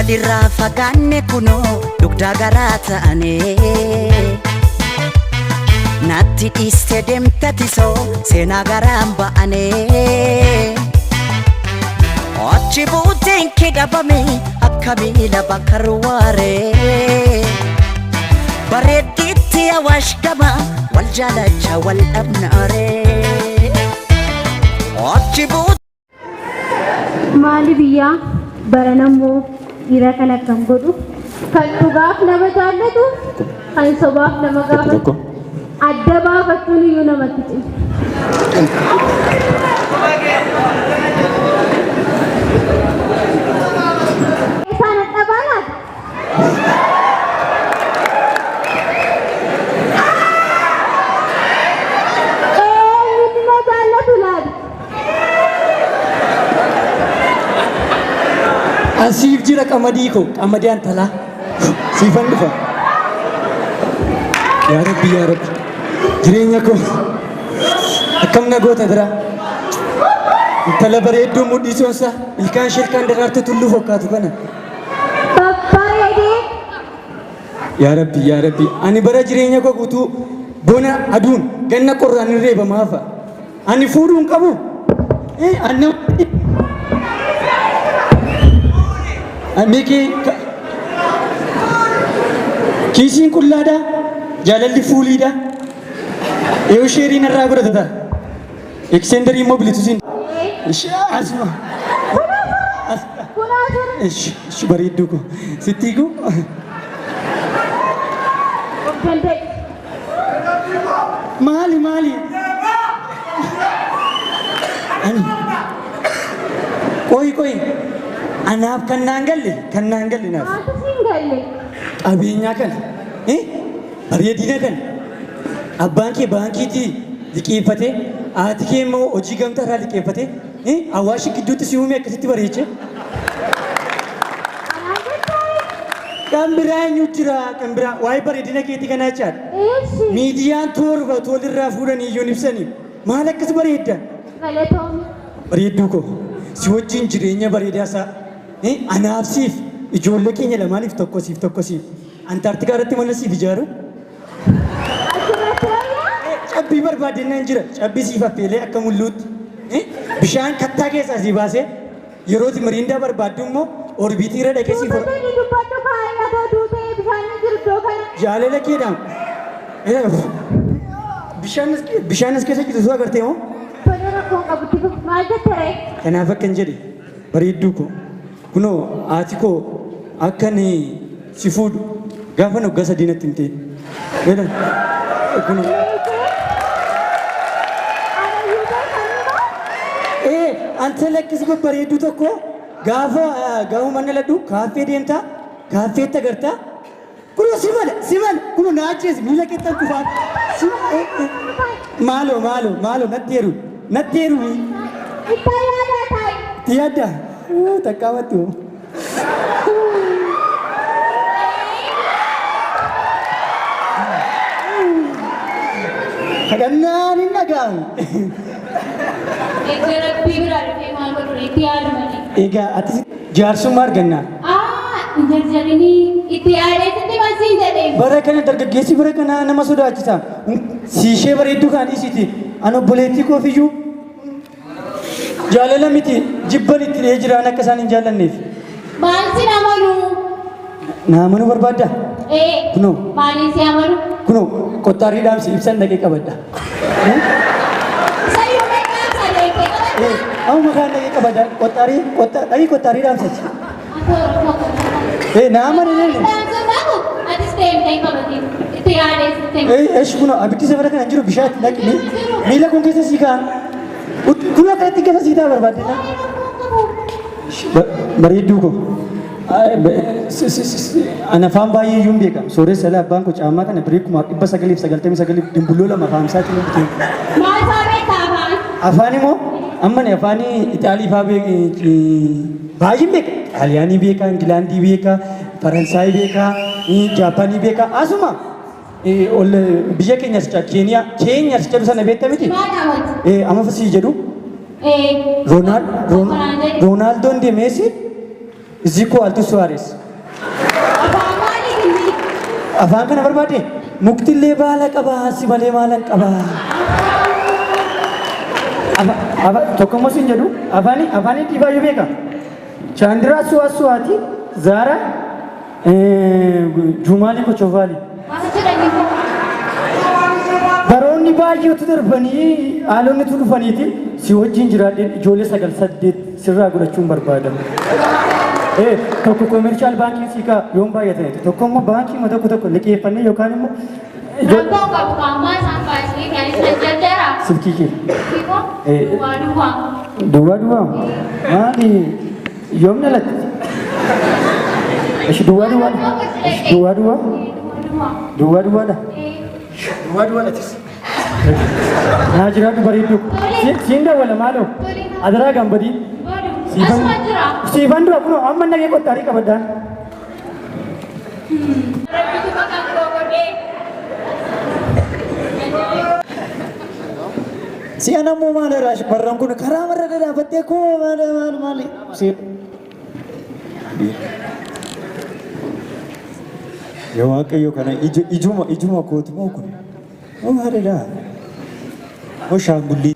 Walirraa fagaanne kunoo dugdaa garaa ta'ane. Natti dhiiste deemte tisoo seenaa garaan ba'ane. Achi buuteen kee dhabame akka miila bakka ruwaaree. Bareeddiitti awaash gama wal jaalacha wal dhabnaaree. Achi buuteen. Maali biyyaa baranammoo dhiira kan akkam godhu kan dhugaaf nama jaallatu kan sobaaf nama gaafatu adda baafachuun iyyuu namatti cima. Isaan adda baanaati. Eenyutu na jaallatu laata? An siif jira qamadii koo qamadii antalaa siifan dhufa. Yaa Rabbi, yaa Rabbi, jireenya koo akkam na goota bira. Intala bareedduu mudhii soonsaa ilkaan ishee ilkaan daraartuu tulluu fakkaatu kana. Babbareedee. Yaa Rabbi, yaa Rabbi, ani bara jireenya koo guutuu bona aduun ganna qorraan hin reebamaa hafa. Ani fuudhuu hin qabu. Eh, ani nama Miikii kiisiin qullaadha, jaalalli fuuliidha. Yoo sheeriin irraa godhata ta'a. Eksendarii immoo bilitusiin. Ishi asuma. Ishi ishi bareedduu koo. Sitti hiikuu. Of danda'e. Maali maali? Ani qoyi qoyi anaaf kan naan galle kan naan galle naaf Maaltu siin galle? qabeenyaa kana eh, bareedina kana abbaan kee baankiitii liqeeffatee haati kee immoo hojii gamtaa irraa liqeeffatee eh, awaashi gidduutti si uume akkasitti bareechee Anaan jechaare? Kan biraa eenyu jira? Kan biraa waa'ee bareedina keetii kanaa jechaadha. Eessi. Miidiyaan torba otoo walirraa fuudhanii iyyuu hin ibsanii. Maal akkas bareedda? Galatoomi. Bareedduu koo si wajjin jireenya bareedaa isaa eh, anaaf siif ijoollee keenya lamaaniif tokko siif tokko siif Antaartikaa irratti mana siif ijaaru. Achirratti wayyaa? Cabbii barbaadennaan jira. Cabbii siif affeelee akka mulluutti. Eh, Bishaan kattaa keessaa sii baasee Yeroo ati miriindaa barbaaddu immoo orbiitii irra dhaqee siif Duuba deemi dubbadhu kaa atoo duutee bishaan hin jiru iddoo kana. Jaalala keedhaan bishaan as bishaan as keessa jiru suu agartee moo? Tole rakkoon qabu itti fufi maal jette ree? Kanaaf akkan jedhe bareedduu koo kunoo haati koo akka ani si fuudhu gaafa waggaa sadii natti himtee. Jedhan kunoo. Anayyuu beekanii moo? Ee anta lakkisi babbareedduu tokko gaafa gaafa mana ladhu kaaffee deemtaa kaaffeetti agartaa kunoo si mala si mala kunoo na ajjeesi miila keettan kufaan si maaloo maaloo maaloo natti heeru natti heeru Itti yaadaa taa'i. itti yaadda takkaa wattu. Kadhannaan hin dhaga'amu. Egaa rabbii biraa dhufee maal godhu itti yaadu malee. Egaa atis jaarsummaa arganna. Aa hin jarjarinii itti yaadee sitti masiin jedhee. Bara kana dargaggeessi bara kana nama sodaachisa. Siishee bareedduu kaan dhiisiti. An obboleettii koofiyyuu Jaalala miti jibban itti dhihee jiraan akka isaan hin jaallanneef. Maal sin amanu? Na amanuu barbaaddaa? Ee. Kunoo. Maaliin si amanu? Kunoo qoxxaarii dhaamsi ibsan dhaqee qabadha. Sayyuu meeqaa salee kee qabadha? Ee, amma kaan dhaqee qabadha. Qoxxaarii qoxxaarii qoxxaarii dhaamsati. Atoo rakkoo qabda. Ee, na amani nani. Dhaamsa baatu atis deemtee hin qabatin. Itti yaadee sitti hima. Ee, eesh kunoo abiddi safara kana hin jiru bishaan itti naqi. Miila kun keessa sii kaa'an. Kun akkanatti keessa sii ta'a barbaadde. Bareedduu koo. Ani afaan baay'ee iyyuu hin beeka. Sooressa ilaa abbaan koo caammaa kana birrii 1999 dimbulloo lama afaan isaatiin bitee. Maal isaa beektaa afaan? Afaan immoo amma ani afaanii Ixaalii fa'aa baay'een beeka. Xaaliyaanii beeka, Ingilaandii beeka, Faransaayii beeka, Jaappaanii beeka. Asuma ol biyya keenya as Keeniyaa Keenya as jedhu sana beekta miti? Maal daawwatti? Amma sii jedhu Ee. Roonaaldoon deemeesi Is equal to Suarez. Afaan maalii hindi? Afaan kana barbaade muktillee baala qabaa si malee maalan qabaa. Tokko immoo siin jedhu afaan dhiibaayyuu beeka. Chaandiraa Suwaa Suwaati Zaara Jumaalii Kochovaali. Maal jedhanii koo? Baroonni baay'eetu darbanii haalonni tu dhufaniiti si wajjin jiraadheen ijoollee sagal saddeet sirraa godhachuun barbaada. Tokko commercial baankii siikaa yoon baay'ataniiti, tokko immoo baankii tokko tokko liqeeffannee yookaan immoo Rakkoo qabu ammaa isaan baasanii kan isa jarjara. Silkii kee. Kiko duwwaa duwwaa. Duwwaa duwwaa maali, yoom dhalatte? Ishi duwwaa duwwaa, duwwaa duwwaa, duwwaa duwwaadha. Duwwaa duwwaadhatis. Naa jiraadhu bareedduu. Siin dawwala maaloo. Adaraa gambadii. Asuma jira. Siifan dura kunoo amma nagee qottaarii qabadhaan. Rabbitu maqaan koo godhee. Si'an ammoo maal irraa shamarran kun karaa marra dhadhaabattee koo maal maal maali? Yaa Waaqayyo, kana ijuma kooti moo kun? Moo maalidha? Moo shaangulli?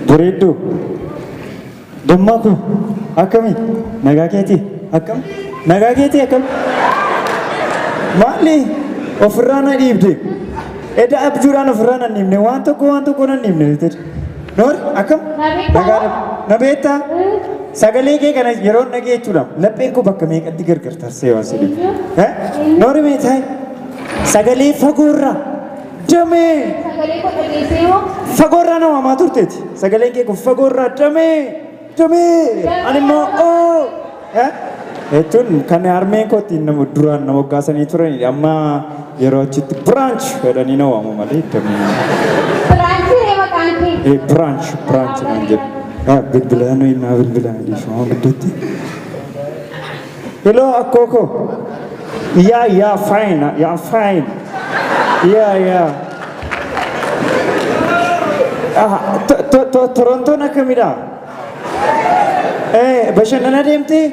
Bareedduu. Dammaa koo, akkami? Nagaa keetii? Akkam? Nagaa keetii, akkam? Maali? Ofirraa na dhiibde. Eda abjuudhaan ofirraa na dhiibne, waan tokko waan tokko na dhiibne. Noor, akkam? Na beektaa? Nagaadha. Na beektaa? Sagalee kee kana yeroo dhagee jechuudha. Lapheen koo bakka meeqatti gargar tarsee waan si dhibu. Noori, meetaa? Sagalee fagoorraa. Damee! Sagalee koo dhageessee moo? Fagoorraa nama waamaa turteeti. Sagaleen kee kun fagoorraa "Damee! Damee!" Ani immoo "Oo!" Jechuun kan harmeen koo ittiin nama duraan nama moggaasanii turanidha. Amma yeroo achitti Branch jedhanii na waamu malee Damee. Biraanchii ree maqaan kee? Branch, Branch naan jedhu. Bilbilaa nuyi naa bilbilaa, dhiifama gidduutti. Hello, akkoo koo. Yeah, fine. Yeah, fine. Yeah. Ah, Torontoon akkamidha? Bashannana deemtee?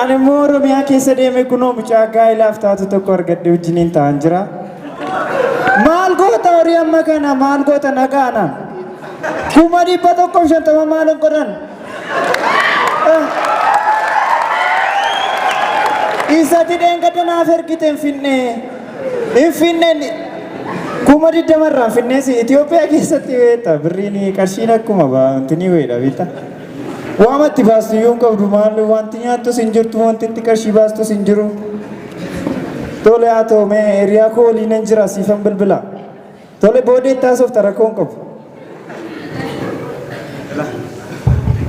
Ani immoo Oromiyaa keessa deeme, kunoo mucaa gaa'ilaaf taatu tokko argadhe, wajjiniin ta'an jira. Maal goota horii amma kana, maal goota nagaanaan? 150,000 maal godhan? Isati dheengadda naaf ergite hin finne. Hin finne, 20,000 irraa hin finnees. Itoophiyaa keessatti beekta, birriin qarshiin akkuma wanti ni weedha, beekta. Waamatti baastu iyyuu hin qabdu, maal wanti nyaattus hin jirtu, wanti itti qarshii baastus hin jiru. Tole, haa ta'u, mee hiriyaa koo waliin nan jira, siifan bilbila. Tole, booda itti haasofta, rakkoo hin qabu.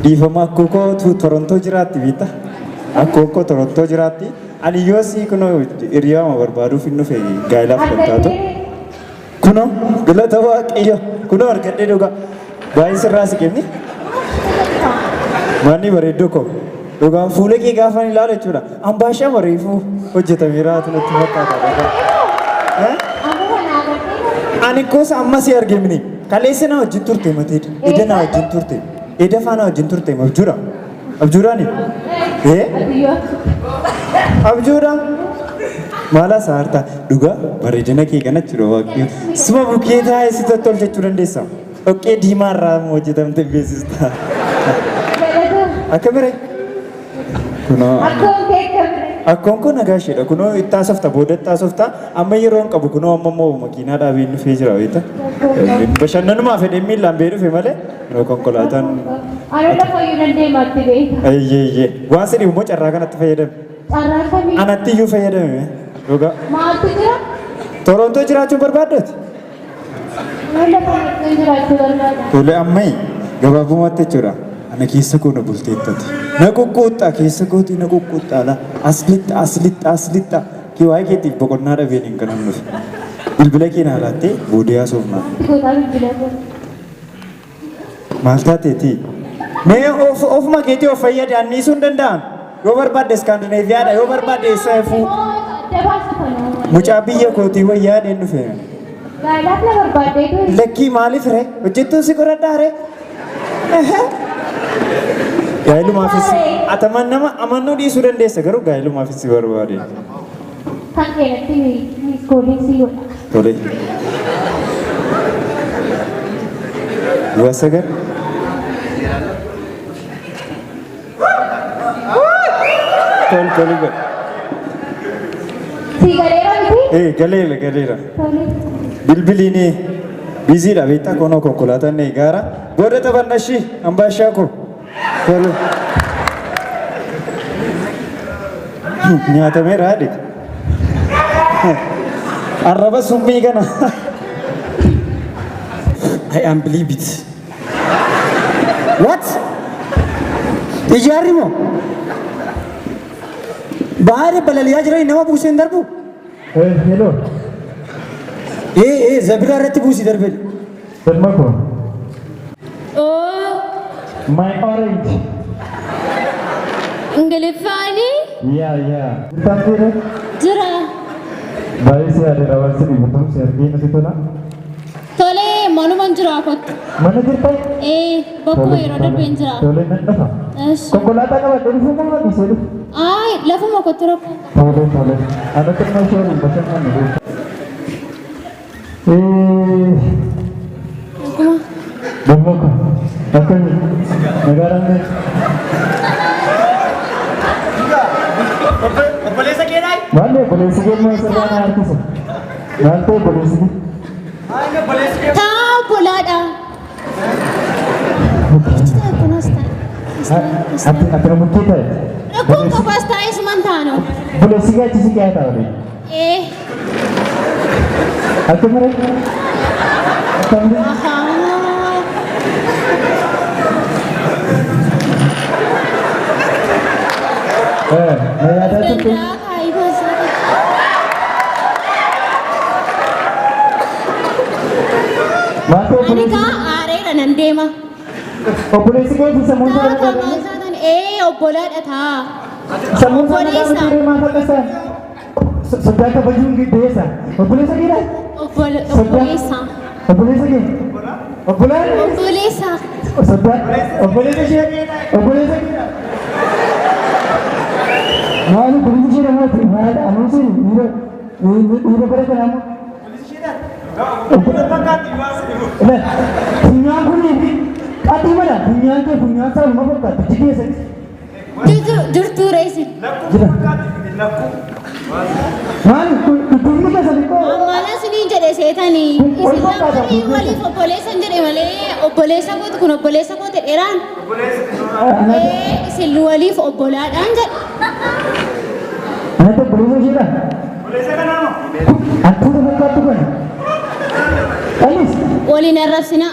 Dhiifama, akkoo kootu Torontoo jiraatti, beekta. Akkoo koo Torontoo jiraatti. Ani yoo sii kunoo hiriyaama barbaaduuf hin dhufe gaa'ilaaf kan taatu. Kunoo galata Waaqayyo, kunoo argadhee dhugaa. Baay'ee sirraa si kenni. Manni bareedduu koo. Dhugaan fuula kee gaafa ilaalu jechuudha. Ambaashaa bareefuu hojjetameera natti fakkaata dhugaa. Amma naa agartee? Ani gosa amma si argemni. Kaleessa na wajjin turte mateedha. Eda na wajjin turte. Eda faana wajjin turte, abjuudha. Abjuudhaani? Adiyyoo. Abjuudha. Maala saartaa dhugaa bareedina kee kana jechuudha, Waaqayyo. Suma bukkee taa'ee si tottolchachuu dandeessa. Dhoqqee diimaa irraa hojjetamte beeksista. Galata. Akka bire. Kunoo. Akkoon kee akka bire? Akkoon kun nagaa isheedha. Kunoo itti haasofta, booda itti haasofta. Amma yeroo hin qabu, kunoo amma immoo makiinaa dhaabeen dhufee jira beekta. Bashannanumaa fedhee miillaan bee dhufe malee kunoo konkolaataan. Ani lafa iyyuu dandeemaatti beeka. Eeyyee eeyyee. Waan si dhibu immoo carraa kanatti fayyadame. Carraa kamii? Anatti iyyuu fayyadame. Dhugaa. Maaltu jira? Torontoo jiraachuun barbaaddeeti? Waan lafa hin jiraachuu barbaada. Tole, ammayi gabaabumatti jechuudha. Ana keessa koo na bulteettati. Na quqquuxxa, keessa kootii na quqquuxxa ala. As lixxa, as lixxa, as lixxa. Kee waa'ee keetiif boqonnaa dhabeen hin kanan dhufe. Bilbila kee naa laattee boodee haasofnaa. Gootaa bilbila koo. Maal taateeti? Mee ofuma keetii of fayyade, anniisuu hin danda'an. Yoo barbaadde Iskaandineeviyaadha, yoo barbaadde eessa fuu. Adda baasa kanoo. Mucaa biyya kootii wayyaa dheen dhufe. Gaayilaaf na barbaaddee ture. Lakkii maaliif ree? Hojjettuun si qoradhaa ree? Gaayilumaafis ataman nama amannuu dhiisuu dandeessa garuu gaayilumaafis si barbaade. Kan keenatti miiskooliin si godha. Tole. Du'a sagal. Tol tole godhe. Si galeera miti? Eh galeera galeera. Tole. Bilbiliin biiziidha beektaa konoo konkolaataan gaara. Booda taphanna ishii ambaashaa koo. Tole. Nyaatameera haadhi. Arraba summii kana. I am believe it. What? Xiyyaarri moo? Baay'ee balali'aa jiran nama buusee hin darbu? Hello. Ee zabira irratti buusii darbe. Damma koo. Oo, My orange. Ingiliffaanii Yeah. Jirtaan jira? Jira. Baay'ee si yaadeera waan si dhibu si argee natti tola. Tolee, manuman jira kottu. Mana jirtaa? Ee, bakkuma yeroo darbeen jira. Tole nan dhufa. Esh. Konkolaataa qabadhee dhufuu moo dhiisee dhufu? Ay, lafuma kottu rakkoo. Tole tole. Ana xinnoo ishee waliin bashannannu beektu. Akkuma. Damma koo. Akkami? Nagaadhaan mee? Obboleessa keenyaa? Maal obboleessi kee immoo sirraa na harkisa? Maal ta'e obboleessi kee? Taa obbolaadha. Achi taa'e kunas taa'e. Ati ati na mukkee ta'e? Rakkoon qofaas taa'ee suman taano. Obboleessi kee achi si qe'aa ta'a waliin. Ee. Akka mara? Akkam? Ahaa. Na yaadaa turte? Danda'a kaayii baasaa. Maal ta'e Ani obboleessi? kaa aareera nan deema. Obboleessi kee sammuu isaa Taa nagaa kamaa isaatan ee obbolaadha taa. Sammuu isaa nagaa Obboleessa. miti maaf akka isaa? Soddaa kabajuun giddeessa. Obboleessa keedhaa? Obboleessa. Obboleessa kee? Obbolaan? Obboleessa. Soddaa? Obboleessa ishee? Obboleessa kee? Maali obboleessa ishee namooti? Maali anuusin dhiira dhiira bara kanaa moo? Funyaan kunii fi qaxii mala funyaan kee funyaan isaa lama fakkaata iji keessatti. Jirtuu reesi. Jira. Maali dudduubni keessa xiqqoo Ammaala isiniin jedhe seetanii. Wal Isin fakkaata. lamaanii waliif obboleessa hin jedhe malee obboleessa kooti kun obboleessa kooti dheeraan. Ee isin waliif obbolaadhaan jedhe. Anatti obboleessa isheedha. Hantuuta fakkaattu kana. Anis Waliin arrabsinaa.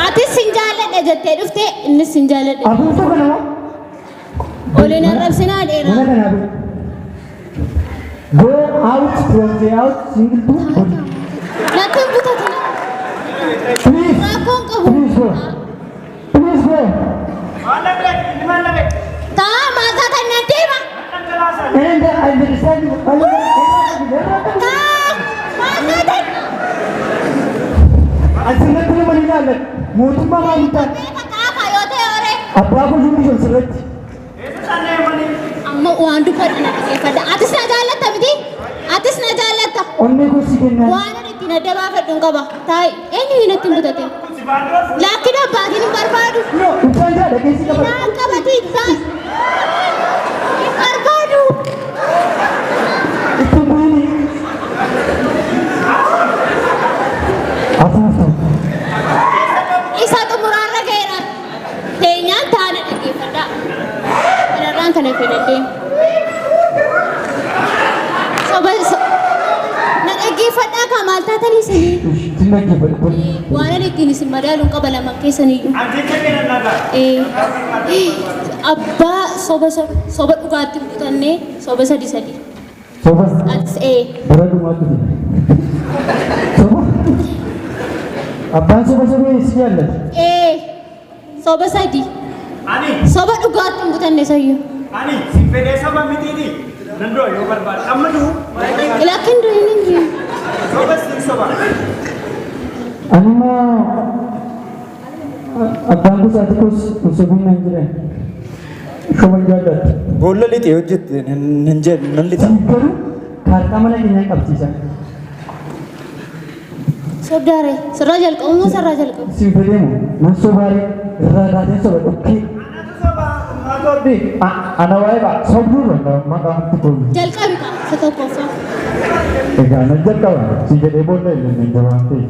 Atis sin jaalladha jettee dhufte innis sin jaalladha. Afuuftuu kana moo? Waliin arrabsinaa Mana dheeraa. kanaa bee. Go out from the out single to body. Natti hin butatina. Please. Rakkoon qabu. Please go. Please go. Taa maal taatan nan deema. And I understand you. Taa maal taatan. Asirratti nama ni ilaallatu. Mootummaa maaliif taate? Beeka kaafa yoo ta'e horee. Abbaa koo yuun sirratti. Amma waan dubbadhu na dhaggeeffadha. Atis na jaallatta miti? Atis na jaallatta. Onnee koo si kennaa. Waan ani ittiin adda baafadhu hin qaba. Taa'i eenyu natti hin butatin. Laakkina abbaatiin hin barbaadu. No, ibsaan jira dhageessi qaba. Naan qabatiin taa'i. Hin barbaadu. Ittiin bu'ini. Afuuftuu. Isa xumuraarra ga'eera. Teenyaan taana dhaggeeffadha. Kanarraan kana fedhadhee. Soba na dhaggeeffadhaa kaa maal taatanii isinii? Sin dhaggeeffadhu. Waan ani ittiin isin madaaluun qaba lama keessaniyyuu. Abbaa soba soba dhugaatti hin butannee soba sadi sadi. Soba. Atis ee Bara dhumaatti. Soba. Abbaan soba sobee si jaallata. Ee soba sadi. Ani Soba dhugaatti hin butanne sayyuu. Ani sin fedhee soba mitiiti. Nan du'a yoo barbaade. Amma du'u. Lakkin du'in hin jiru. Soba siin soba. Ani immoo abbaan gosa xiqqoos osoo binnaan jiran shoban jaalladha. Boolla lixee hojjette hin jedhu nan lixa. Garuu kaartaa mana keenyaa qabsiisan. Sobdaare sirraa jalqabu moo sarraa jalqabu? Siin fedheemu nan sobaaree irraa kaateen soba dhukkee. Ana waa'ee ba'a. Sobduun maqaan tolu. Jalqabi kaa isa tokkoffaa. Egaa nan jalqaba. Si jedhee boolla illee jabaan ta'e.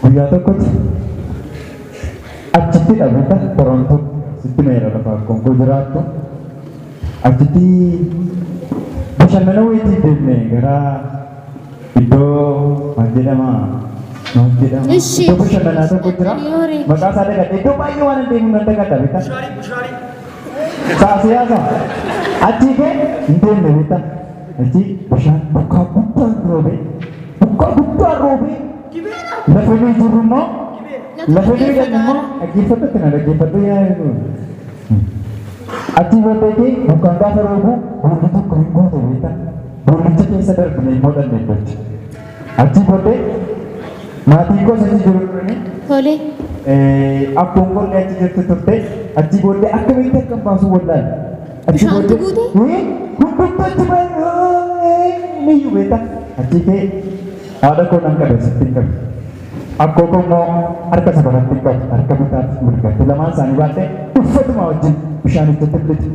Guyyaa tokkotti achitti dhabeeta Torontoo sitti meera lafa konkoo jiraattu. Achitti bashannana wayiitii deemne gara iddoo maal jedhama maal jedhama Ishi. iddoo bashannanaa tokko jira. Yoore. Maqaa isaa dagadhe iddoo baay'ee waan hin deemu nan dagadha beektaa. Sa'a siyaasa achi kee hin deemne beektaa. Achi bishaan bokkaa guddaan roobee bokkaa guddaan roobee lafa nuyi jirru immoo lafa nuyi jirru immoo dhaggeeffadhutti na dhaggeeffadhu yaa Achi booddee bokkaan gaafa roobu boolli tokko hin guute beektaa. Boollicha keessa darbine immoo dhanne iddochi. Achi booddee maatiin koos achi jiru turanii Tole. akkoon qollee achi jirtu turte achi booddee akkamitti akka baasu wallaale. Achi Bishaantu guute? Hundumtu achi baay'ee niyyuu beektaa. Achi kee haadha koo nan qabe sitti hin qabe. Akkoo koo immoo harka safaratti hin qabe harka bitaatti mirgatti lamaan isaanii baattee uffatuma wajjin bishaan itti miti.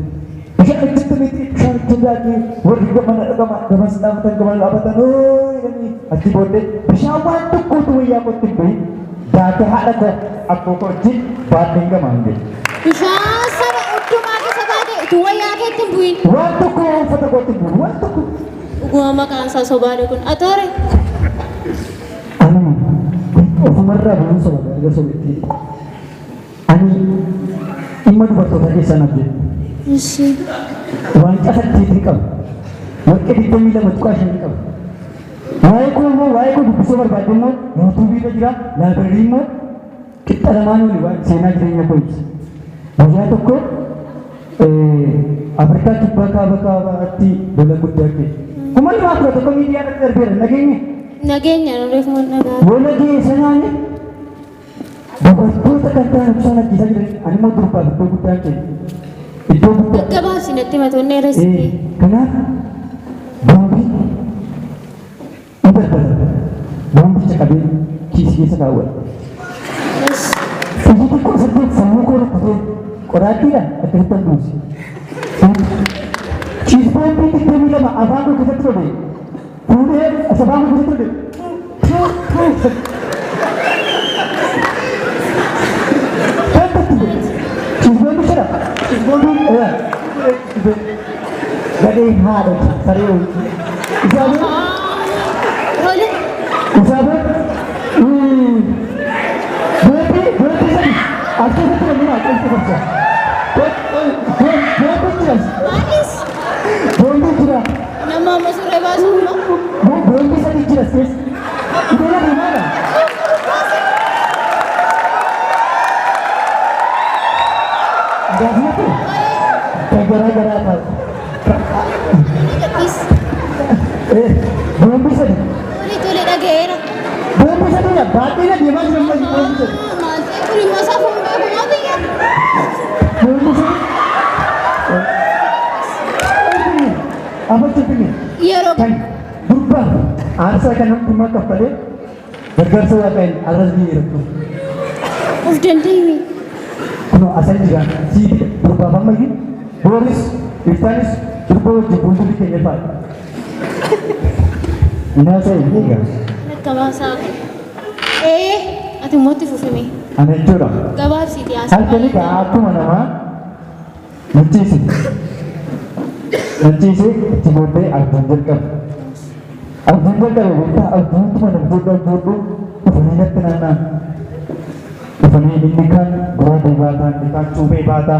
Bishaan itti miti bishaan itti daakii warri gamana dhagama gamas dhaabatan gamana dhaabatan jedhanii achi booddee bishaan waan tokkootu wayyaa kootti hin bahin daakee haadha koo akkoo koo wajjin baadheen gamaa hin jedhu. Bishaan sana hundumaa keessa baate utuu wayyaa keetti hin bu'in. Waan tokko uffata kootti hin bu'in waan tokko. Dhuguma maqaan isaa sobaadha kun. Atoore. Anuma ofumarraa bu'uun soba erga sobetti. Ani dhimma dubartoota keessaa naaf jedhu. Ishi. Waancaa saddeetii qaba. Warqee 22.5 qaba. Waa'ee koo immoo waa'ee koo dubbisuu barbaadde immoo yuutuubii irra jira laabireerii immoo qixxa lamaan oli waan seenaa jireenya koo ibsa. Guyyaa tokko Afrikaa kibbaa kaaba kaabaatti lola guddaa ka'e. 2011 miidiyaa irratti darbeera nageenya. Nageenya reefu nagaa. Lola ga'e sanaani dubartoota kan ta'an ibsaan ajjeesaa jiran ani immoo durbaaf iddoo guddaa kenne. Iddoo guddaa. Gabaabsi natti matoonni resitii. Kanaaf boombii ni darbata. Boombicha qabee kiisii keessa kaawwadhe. Iji xiqqoo saddeet sammuu koo rukkutee qoraattiidhaan akkasitti an buuse. Kiis boombii 22 afaan koo keessatti dhobe. Fuudhee as afaan koo keessatti dhobe. Tuu tuu. Kiis boombii shadha. Kiis boombii gadhee haadha saree wayii. Isaanii Tole. Isaanii boombii boombii sadi as keessatti namni maa qeessa gorsa. Boombii jira. Maalis Boombii jira. nama amma surree baasu immoo. Boombii sadi jira as keessa. Iddoo lama maala? Gaafii kan garaa garaa taa'u. Is. Boombii sadi. Tole tole dhaga'eera. Boombii sadi baadhee na deemaa jira amma boombii sadi. Maal ta'e kun immoo safuun beeku moo biyya? Boombii sadi. Afatti finne. Yeroo Kan durbaa aarsaa kan hundumaa kaffalee gargaarsa waaqayyoon arras ni jirtu. Of dandeenye. Kunoo asan jira siiti durbaaf ammayyuu booris iftaanis durba wajjin fuuldurri keenya faadha. Naa ta'e egaa Akka baasaa kun. Ee ati immoo itti fufime. Ana jechuudha. Gabaabsiiti haasaa. Halkan egaa akkuma namaa nachiise. Nachiise itti booddee abjuun jalqabe. Abjuun jalqabe beektaa abjuutuma namtoota abjuudhu dhufanii natti naanna'an. Dhufanii inni kaan goraadee baataa, inni kaan cuubee baataa,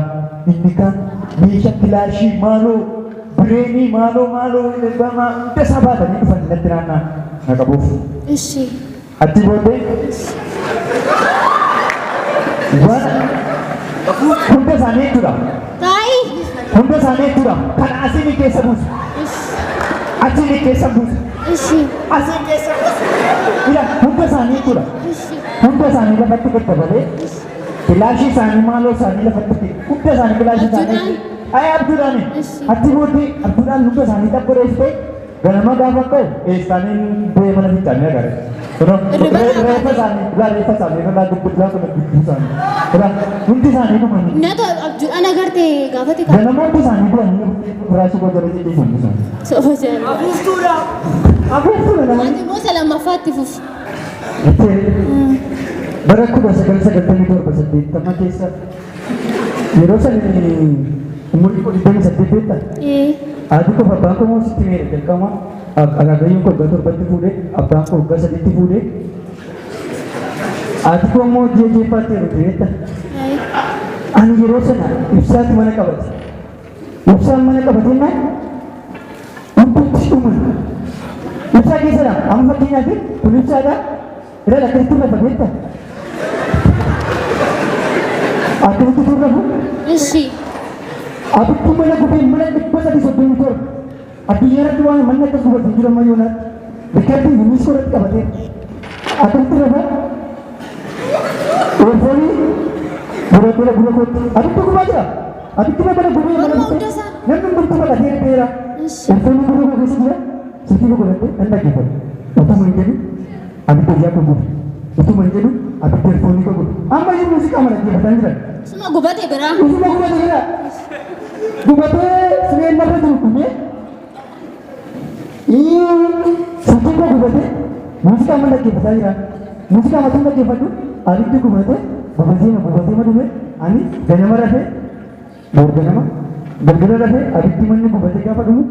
inni kaan meeshaa kilaashii maaloo bireenii maaloo maaloo hunda isaa baatanii dhufanii natti naanna'an na qabuuf. Ishi. Achi booddee waan hunda isaanii jechuudha. Taa'i. Hunda isaanii jechuudha. Kan asiin keessa buusu. Achiin keessa buusa. Ishi. Asiin keessa buusa. Ila hunda isaanii jechuudha. Ishi. Hunda isaanii lafatti gad dabalee filaashii isaanii maaloo isaanii lafatti hunda isaanii filaashii isaanii. Ay abduudhaani. Achi booddee abduudhaan hunda isaanii xabboreessitee ganama gaafa ka'u eessaaniin bu'ee mana fincaanii agarre. Reeffa isaanii reeffa isaanii irraa gurguddaa kun gidduu isaanii. Hundi isaanii dhumanii. Nata abjuudhaan agarte gaafate kan. Ganama hundi isaanii du'anii firaashii koo jala jedhee hundi isaanii. Sofa jala. Afuuftuudha. Afuuftuudha nama. Ati immoo isa lammaffaatti fufi. Bara 1997 keessa yeroo san umurii koo 28 beektaa? Ee. Haati koo fi abbaan koo moo sitti meera jalqaba akaakayyuun koo waggaa 7tti fuudhee abbaan koo waggaa 3tti fuudhee haati koo immoo ji'a jeeffaatti heerumte beektaa? Ani yeroo sana ibsaatu mana qabate. Ibsaan mana qabatee naan hundatti dhuman. Ibsaa keessadha. Amma fakkeenyaaf kun ibsaadha. Ilaali akkasitti lafa beektaa? Akkasitti tun lafu. Ishi. Abiddi mana gubee mana 337. Addunyaa irratti waan manni akkas gubate hin jiru amma yoonaatti. Riikardii UNESCO irratti qabatee. Akkasitti lafa. Eerfoonii gura gura gura kootti. Abiddi gubaa jira. Abiddi mana gubee mana Morma gubee. hunda isaa. Namni hundumtuu baqatee dheera. Ishi. Eerfoonii gura koo keessa jira. Silkii koo godhadhee nan dhaggeeffadha. Utuma hin jedhu abidda ijaa koo gube. Utuma hin jedhu abidda eerfoonii koo gube. Amma iyyuu muuziqaa mana dhaggeeffataa jiran. Suma gubate biraa. Utuma gubate jira. Gubatee sireen narra jiru dhumee. Silkiin koo gubatee muuziqaa mana dhaggeeffataa jira. Muuziqaa matuu dhaggeeffadhu abiddi gubatee gubatee gubatee ma dhume ani ganama rafee boor ganama galgala rafee abiddi manni gubatee gaafa dhumu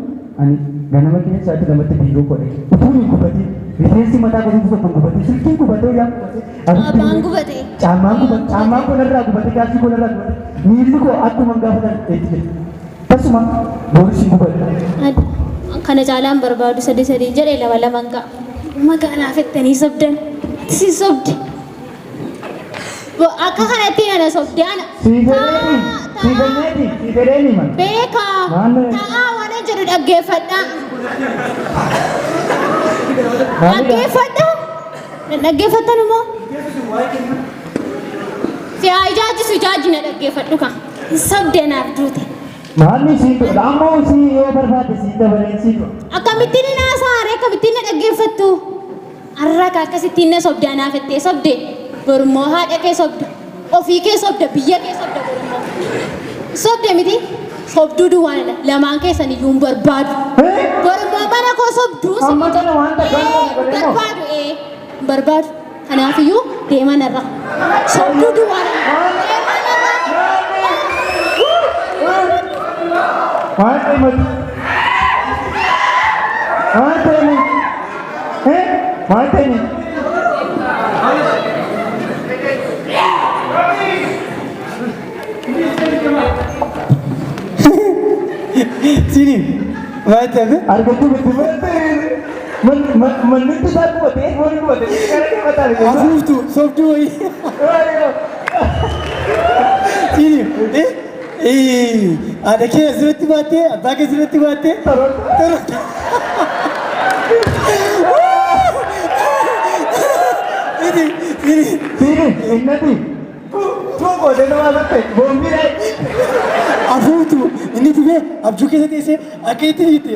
ani ganama keessa sa'aatii 2tti biiroo koo dhaqe. Utuu hin gubatiin rifeensi mataa kootii tokko hin gubatiin silkiin gubatee yaa gubatee abiddi Abbaan gubate. Caammaan gubate caammaan koo narraa gubatee gaafii koo narraa gubatee miilli koo akkuma gaafatan eetti jira. Tasuma booris hin gubadha. Kana caalaan barbaadu sadi sadi jedhee lama laman ga'a. Magaalaa fettanii sobdan. Ati si sobde. Akka kanatti ana sobde ana. Sii fedheeni sii fedheeni sii fedheeni man. Beekaa. Ta'aa waan jedhu dhaggeeffadhaa. Dhaggeeffadhaa. Dhaggeeffattan immoo. Si haa ijaajisu ijaajina dhaggeeffadhu kan. Sobde naaf duute. Maalli sii godha ammoo sii yoo barbaade sii dabalee sii godha. Akkamittiin na haasa'aare akkamittiin na dhaggeeffattu? Har'a ka akkasittiin na sobde anaaf jettee sobde borummoo haadha kee sobda ofii kee sobda biyya kee sobda borummoo. Sobde miti sobduu duwwaan lamaan keessan iyyuu hin barbaadu. Borummoo mana koo sobduu si Amma kana waan takka Ee, hin godhe moo? barbaadu ee hin barbaadu. Kanaafiyyuu deemaa narra. Sobduu duwwaan deemaa narra. Waan ta'e mati. Waan ta'e mati. Waan ta'e mati. Sini. Maal ta'e? Argachuu miti. Manni isaa gubatee foon gubatee gara kee mataa argachuu. Afuuftu sobduu wayii. Sini. Haadha kee asirratti baattee abbaa kee asirratti baattee. Toroota. Sini. Sini. Siini innati tuu gootee nama batte boombii dha. Afuuftu inni dhufee abjuu keessa teessee akka itti hiite.